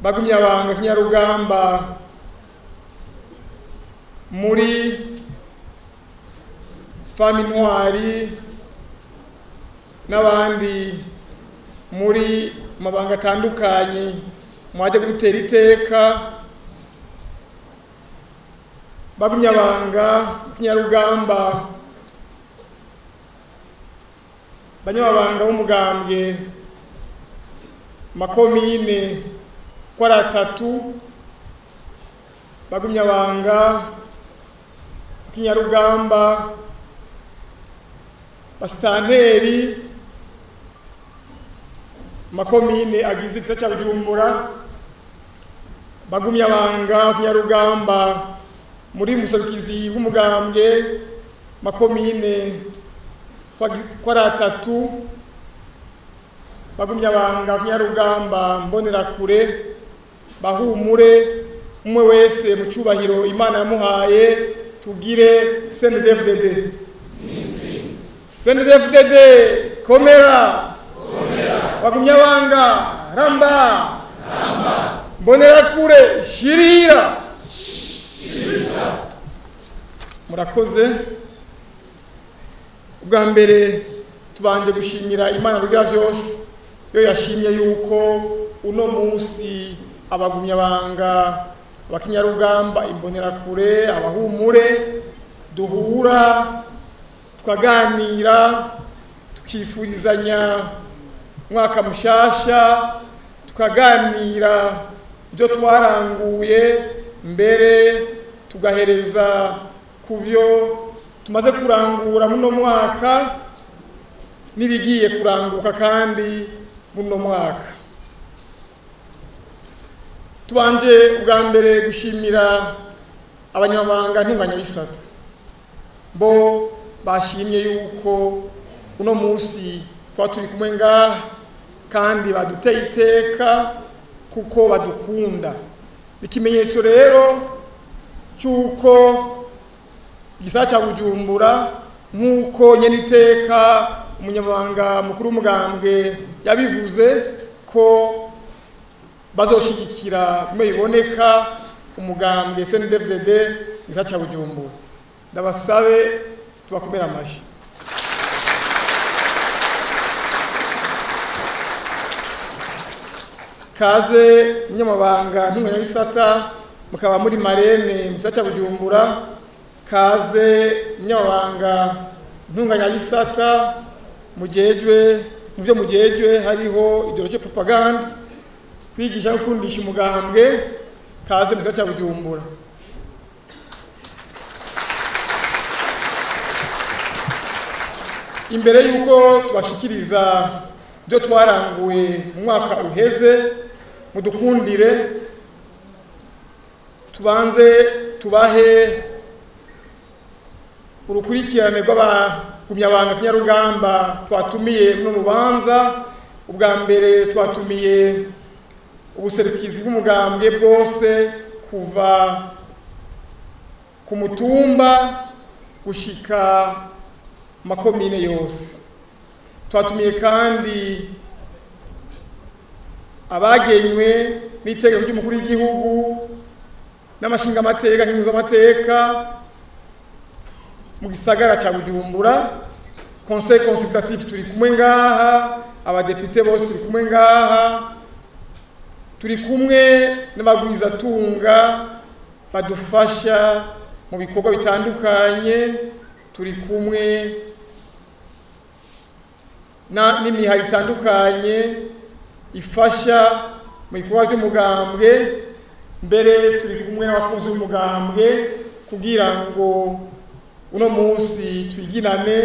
Bagumyabanga Kinyarugamba muri Fami Ntwari n'abandi muri mabanga atandukanye mwaje gutera iteka, bagumyabanga Kinyarugamba, banyamabanga b'umugambwe makomine ko ari atatu, bagumyabanga Kinyarugamba, basitanteri makomine agize igisata cya Bujumbura, bagumyabanga Kinyarugamba muri muserukizi w'umugambwe makomine ko ari atatu, bagumyabanga Kinyarugamba mbonerakure bahumure umwe wese mu cyubahiro Imana yamuhaye, tugire CNDD-FDD. CNDD-FDD komera, bagumyabanga ramba, mbonerakure shirira. Murakoze. Ubwa mbere tubanje gushimira Imana rugira vyose yo yashimye yuko uno munsi abagumyabanga abakinyarugamba imbonerakure abahumure duhura tukaganira tukifurizanya mwaka mushasha, tukaganira ibyo twaranguye mbere tugahereza kuvyo tumaze kurangura muno mwaka nibigiye kuranguka kandi muno mwaka. Tubanje ubwa mbere gushimira abanyamabanga ntunganyabisata bo bashimye yuko uno munsi twa turi kumwe ngaha kandi baduteye iteka kuko badukunda. Ikimenyetso rero cy'uko igisata cya Bujumbura nk'uko nyene iteka umunyamabanga mukuru w'umugambwe yabivuze ko bazoshigikira bimwe biboneka umugambwe CNDD-FDD igisata cya Bujumbura. Ndabasabe tubakomera amashi. Kaze umunyamabanga ntunganyabisata mukaba muri marene mu gisata cya Bujumbura, kaze umunyamabanga ntunganyabisata mujejwe mu byo mujejwe hariho idéologie propagande, kwigisha no kundisha umugambwe, kaze mu gisata cya Bujumbura. Imbere yuko tubashikiriza byo twaranguye mu mwaka uheze, mudukundire tubanze tubahe urukurikirane rw'abagumyabanga Kinyarugamba twatumiye mu rubanza. Ubwa mbere twatumiye ubuserukizi bw'umugambwe bwose kuva ku mutumba gushika makomine yose. Twatumiye kandi abagenywe n'itegeko ry'umukuru w'igihugu n'amashinga amateka nk'impuzamateka mu gisagara cya Bujumbura, conseil consultatif turi kumwe ngaha, abadepite bose turi kumwe ngaha, turi kumwe n'abagwizatunga badufasha mu bikorwa bitandukanye, turi kumwe n'imihari itandukanye ifasha mu bikorwa by'umugambwe, mbere turi kumwe n'abakunzi b'umugambwe kugira ngo uno munsi twiginane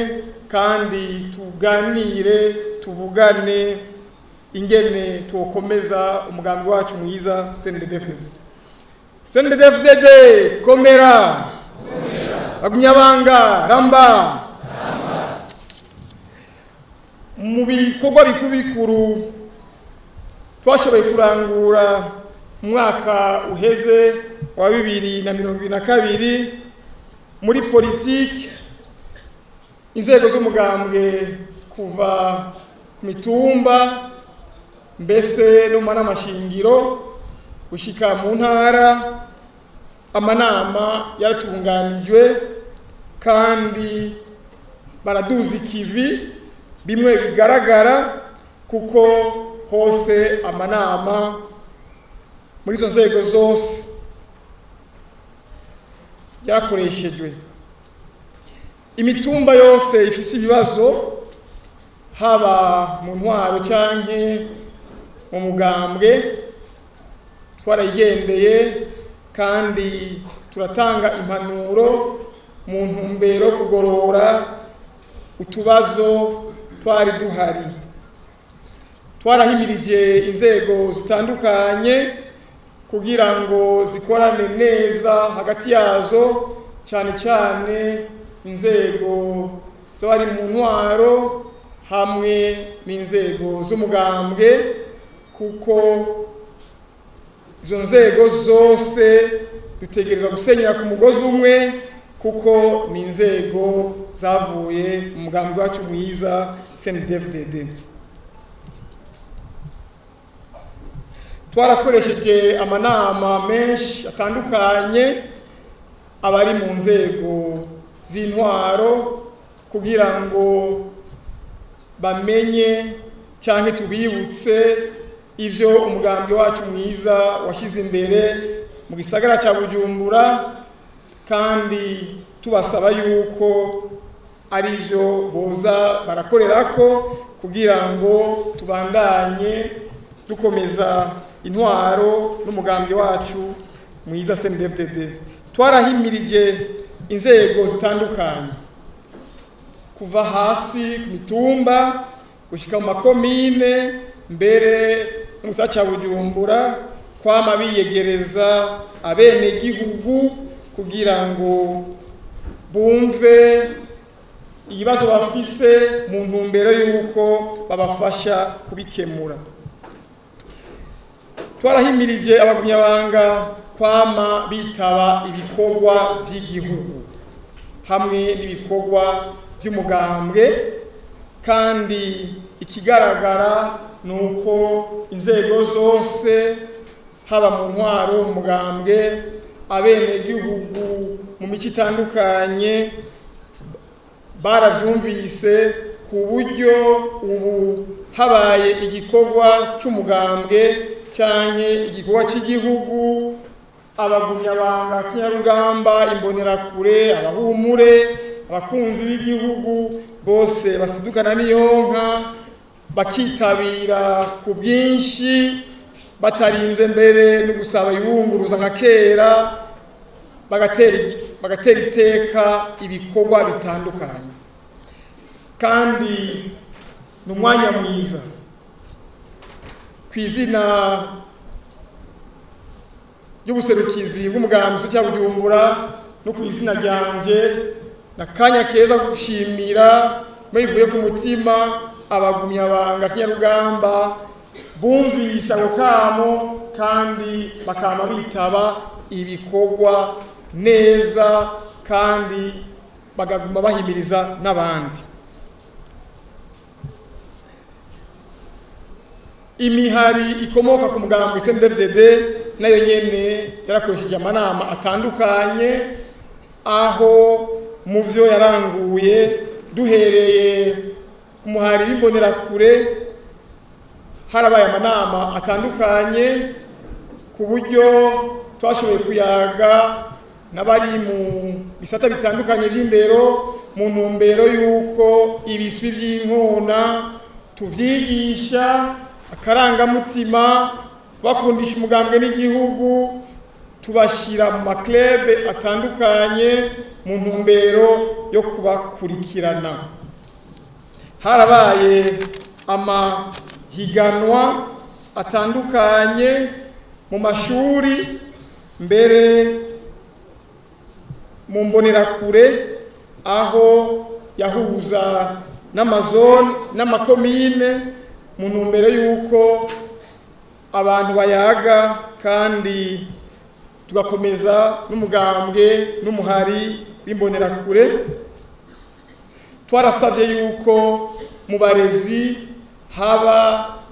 kandi tuganire tuvugane ingene tukomeza umugambi wacu mwiza CNDD-FDD. CNDD-FDD komera, bagumyabanga ramba. Mu bikorwa bikuru bikuru twashoboye kurangura mwaka uheze wa 2022 muri politiki, inzego z'umugambwe kuva ku mitumba mbese no mu mashingiro gushika mu ntara, amanama yaratunganijwe kandi baraduza ikivi bimwe bigaragara, kuko hose amanama muri izo nzego zose yarakoreshejwe. Imitumba yose ifise ibibazo haba mu ntwaro canke mu mugambwe twarayigendeye kandi turatanga impanuro mu ntumbero kugorora utubazo twari duhari. Twarahimirije inzego zitandukanye kugira ngo zikorane neza hagati yazo, cyane cyane inzego z'abari mu ntwaro hamwe n'inzego z'umugambwe, kuko izo nzego zose dutegerezwa gusenyera ku mugozi umwe, kuko ni inzego zavuye mu mugambwe wacu mwiza CNDD-FDD. Twarakoresheje amanama menshi atandukanye abari mu nzego z'intwaro kugira ngo bamenye cyangwa tubibutse ivyo umugambi wacu mwiza washyize imbere mu gisagara cya Bujumbura, kandi tubasaba yuko ari byo boza barakorerako kugira ngo tubandanye dukomeza intwaro n'umugambi wacu mwiza CNDD-FDD. Twarahimirije inzego zitandukanye kuva hasi ku mitumba gushika mu makomine, mbere no mu gisagara cya Bujumbura, kwama biyegereza abenegihugu kugira ngo bumve ibibazo bafise mu ntumbero y'uko babafasha kubikemura. Twarahimirije abagumyabanga kwama bitaba ibikorwa by'igihugu hamwe n'ibikorwa by'umugambwe, kandi ikigaragara nuko inzego zose haba mu ntwaro, mu mugambwe, abenegihugu mu mico itandukanye baravyumvise, ku buryo ubu habaye igikorwa c'umugambwe canke igikorwa c'igihugu, abagumyabanga kinyarugamba, imbonerakure, abahumure, abakunzi b'igihugu bose basidukana n'iyonka bakitabira ku bwinshi, batarinze mbere no gusaba ibunguruza nka kera, bagatera iteka ibikorwa bitandukanye. Kandi ni umwanya mwiza ku izina ry'ubuserukizi bw'umugambi cya Bujumbura no ku izina ryanje, nakanya keza gushimira mwivuye ku mutima abagumyabanga kinyarugamba bumvise ako kamo kandi bakama bitaba ibikorwa neza kandi bagaguma bahimiriza n'abandi. Imihari ikomoka ku mugambi CNDD-FDD nayo nyene yarakoresheje amanama atandukanye, aho mu vyo yaranguye duhereye ku muhari w'imbonerakure harabaye amanama atandukanye, ku buryo twashoboye kuyaga n'abari mu bisata bitandukanye by'indero mu ntumbero y'uko ibiswi by'inkona tuvyigisha akarangamutima, bakundisha umugambwe n'igihugu, tubashira mu maklebe atandukanye mu ntumbero yo kubakurikirana. Harabaye amahiganwa atandukanye mu mashuri, mbere mu mbonerakure, aho yahuza n'amazone n'amakomine mu ntumbero y'uko abantu bayaga kandi tugakomeza n'umugambwe n'umuhari w'imbonerakure. Twarasabye yuko mu barezi haba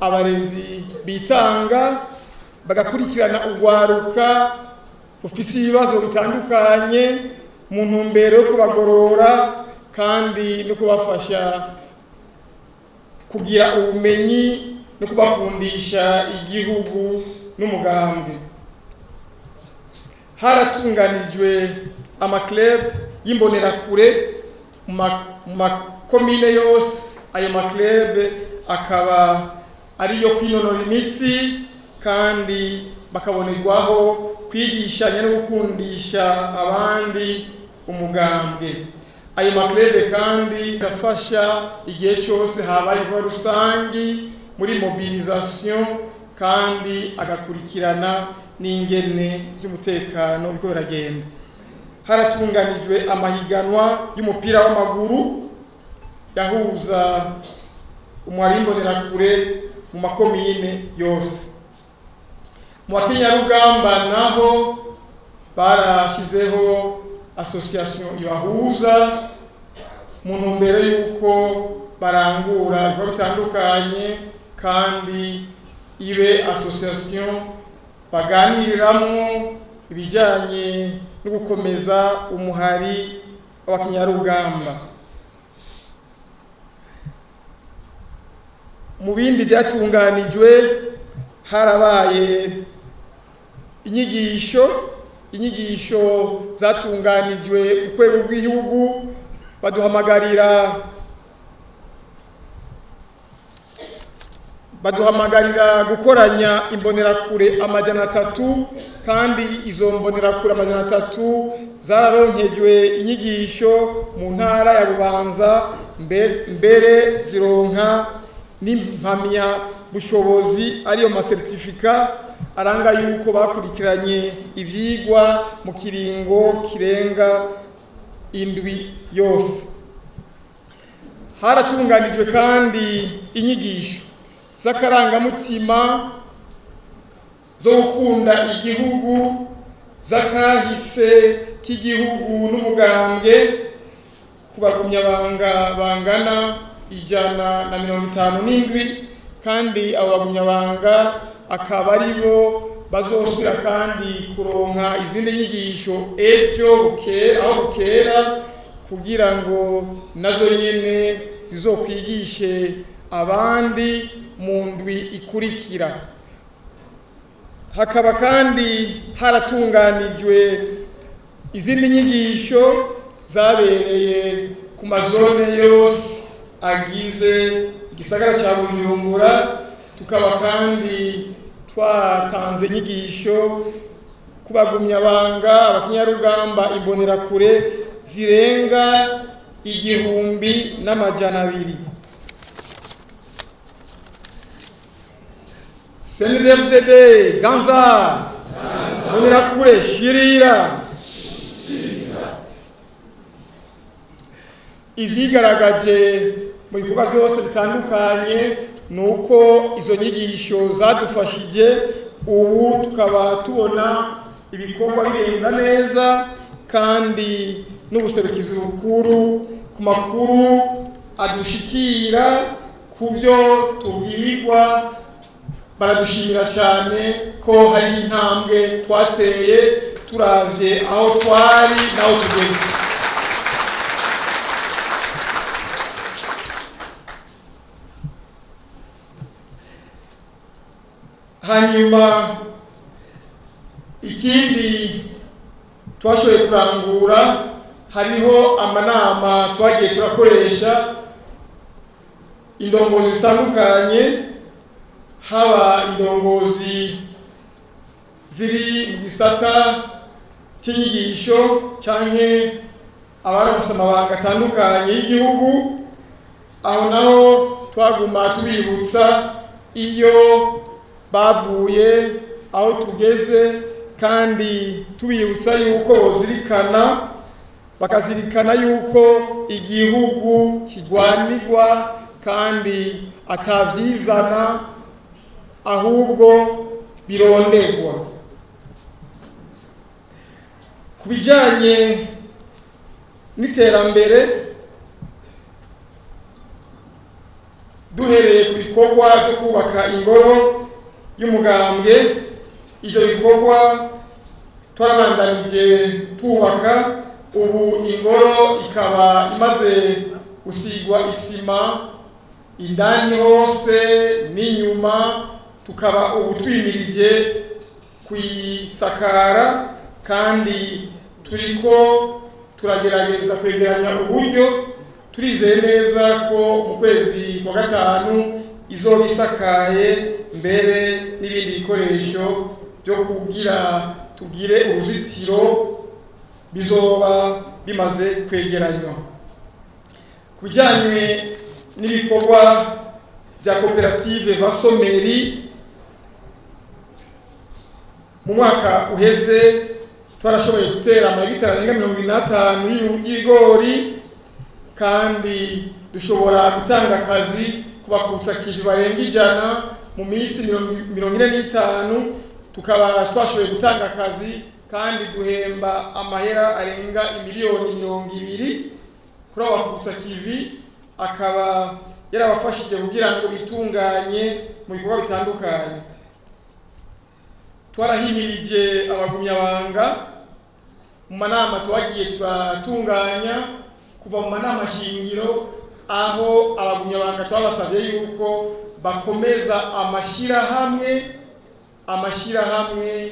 abarezi bitanga bagakurikirana urwaruka rufise ibibazo bitandukanye mu ntumbero yo kubagorora kandi no kubafasha kugira ubumenyi no kubakundisha igihugu n'umugambi. Haratunganijwe amaclub y'imbonerakure mu makomine yose. Ayo maclub akaba ariyo kwinonora imitsi kandi bakabonerwaho kwigishanya no gukundisha abandi umugambwe. Ayo maclub kandi afasha igihe cyose habaye ibikorwa rusangi muri mobilisation kandi agakurikirana n'ingene z'umutekano biko biragenda. Haratunganijwe amahiganwa y'umupira w'amaguru yahuza umwari w'imbonerakure mu makomine yose. Mu bakenyarugamba naho barashizeho association ibahuza mu ntumbero y'uko barangura ibikorwa bitandukanye kandi ibe association baganiriramwo ibijyanye no gukomeza umuhari w'abakenyarugamba. Mu bindi byatunganijwe harabaye inyigisho zatunganijwe mu rwego rw'igihugu, baduhamagarira gukoranya imbonerakure 300, kandi izo mbonerakure 300 zararonkejwe inyigisho mu ntara ya Bubanza, mbere zironka n'impamya bushobozi ariyo masertifika aranga yuko bakurikiranye ivyigwa mu kiringo kirenga indwi yose. Haratunganijwe kandi inyigisho z'akarangamutima zo gukunda igihugu, z'akahise k'igihugu n'umugambwe ku bagumyabanga bangana 157, kandi abo bagumyabanga akaba ari bo bazosubira kandi kuronka izindi nyigisho ejo aho bukera, kugira ngo nazo nyene zizokwigishe abandi mu ndwi ikurikira. Hakaba kandi haratunganijwe izindi nyigisho zabereye ku mazone yose agize igisagara cya Bujumbura, tukaba kandi twatanze inyigisho ku bagumyabanga, abakenyarugamba, imbonerakure zirenga 1200. CNDD-FDD Ganza, Imbonerakure Shirira. Ivyigaragaje mu bikorwa byose bitandukanye nuko izo nyigisho zadufashije, ubu tukaba tubona ibikorwa bigenda neza kandi n'ubuserukizi bukuru ku makuru adushikira ku byo tubwirwa baradushimira cyane ko hari intambwe twateye turavye aho twari naho tugeze. Hanyuma ikindi twashoboye kurangura, hariho amanama twagiye turakoresha indongozi zitandukanye, haba indongozi ziri mu gisata cy'inyigisho canke abaronse amabanga atandukanye y'igihugu. Aho naho twaguma tubibutsa iyo bavuye aho tugeze, kandi tubibutsa yuko bozirikana, bakazirikana yuko igihugu kigwanirwa kandi atavyizana ahubwo birondegwa. Ku bijanye n'iterambere, duhereye ku bikorwa byo kubaka ingoro y'umugambwe, Ivyo bikorwa twarabandanije twubaka, ubu ingoro ikaba imaze gusigwa isima indani hose n'inyuma, tukaba ubu twimirije kuyisakara, kandi turiko turagerageza kwegeranya uburyo. Turizeye neza ko mu kwezi kwa gatanu izoba isakaye, mbere n'ibindi bikoresho byo kugira tugire uruzitiro bizoba bimaze kwegeranywa. Ku bijyanye n'ibikorwa bya koperative Vasomeri, mu mwaka uheze twarashoboye gutera amahegitari arenga 75 y'ibigori, kandi dushobora gutanga akazi ku bakutsa kivi barenga 100 mu minsi 45. Tukaba twashoboye gutanga akazi kandi duhemba amahera arenga imiliyoni 20 kuri abo bakutsa kivi, akaba yarabafashije kugira ngo bitunganye mu bikorwa bitandukanye. Twarahimirije abagumyabanga mu manama twagiye turatunganya kuva mu manama shingiro, aho abagumyabanga twabasabye yuko bakomeza amashirahamwe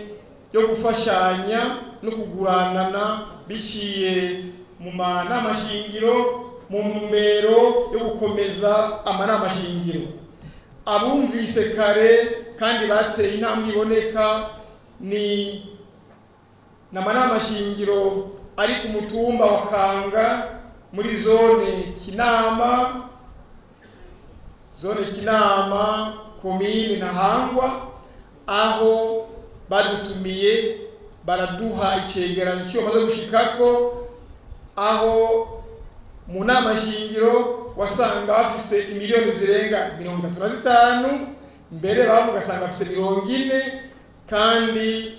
yo gufashanya no kuguranana biciye mu manama shingiro, mu ntumbero yo gukomeza amanama shingiro. Abumvise kare kandi bateye intambwe iboneka ni n'amanama shingiro ari ku mutumba wa Kanga muri zone Kinama, komine Ntahangwa, aho badutumiye baraduha icegeranyo cyo bamaze gushikako, aho mu nama shingiro wasanga bafise imiliyoni zirenga 35, mbere bamwe ugasanga bafise 40, kandi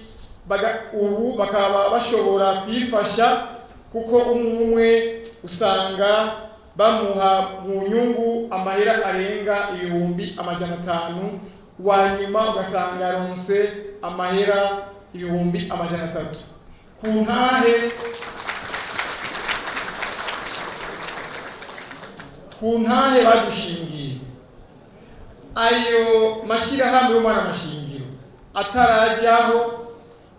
ubu bakaba bashobora kwifasha, kuko umwe usanga bamuha mu nyungu amahera arenga 500,000, wanyuma ugasanga yaronse amahera 300,000. Ku ntahe badushingiye ayo mashirahamwe y'umwana mashingiro atarajyaho,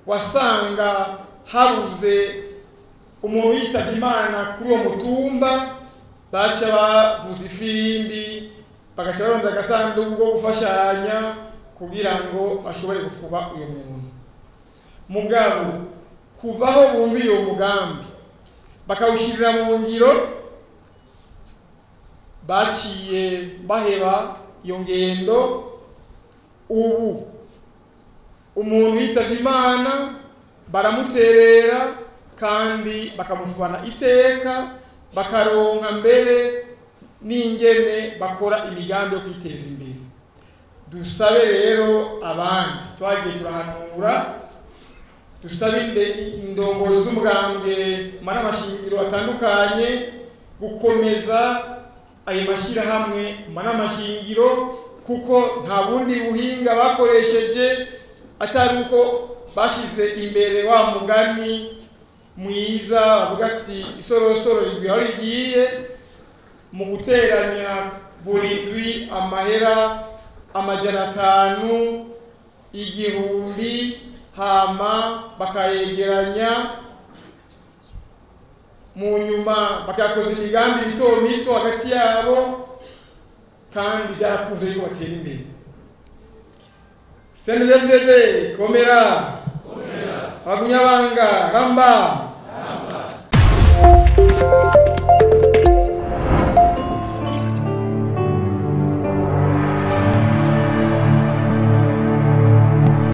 wasanga habuze umuntu yitavye Imana kuri uwo mutumba, baca bavuza ifirimbi, bagaca baronda agasanduku ko gufashanya kugira ngo bashobore gufuba uyo muntu. Mugabo kuvaho bumviriye uwo mugambi bakawushirira mu ngiro, baciye baheba iyo ngendo. Ubu umuntu yitavye Imana baramuterera kandi bakamufubana iteka, bakaronka mbere n'ingene bakora imigambi yo kwiteza imbere. Dusabe rero abandi twagiye turahanura, dusabe indongozi z'umugambwe mu manama shingiro atandukanye gukomeza ayo mashyirahamwe mu manama shingiro, kuko nta bundi buhinga bakoresheje atari uko bashize imbere wa mugani mwiza bavuga ati isorosoro rigwira aho rigiye, mu guteranya buri ndwi amahera 500, 1000, hama bakayegeranya, mu nyuma bakakoza imigambi mito mito hagati yabo, kandi byarakunze yuko batera imbere. CNDD-FDD komera, abagumyabanga ramba. Ramba.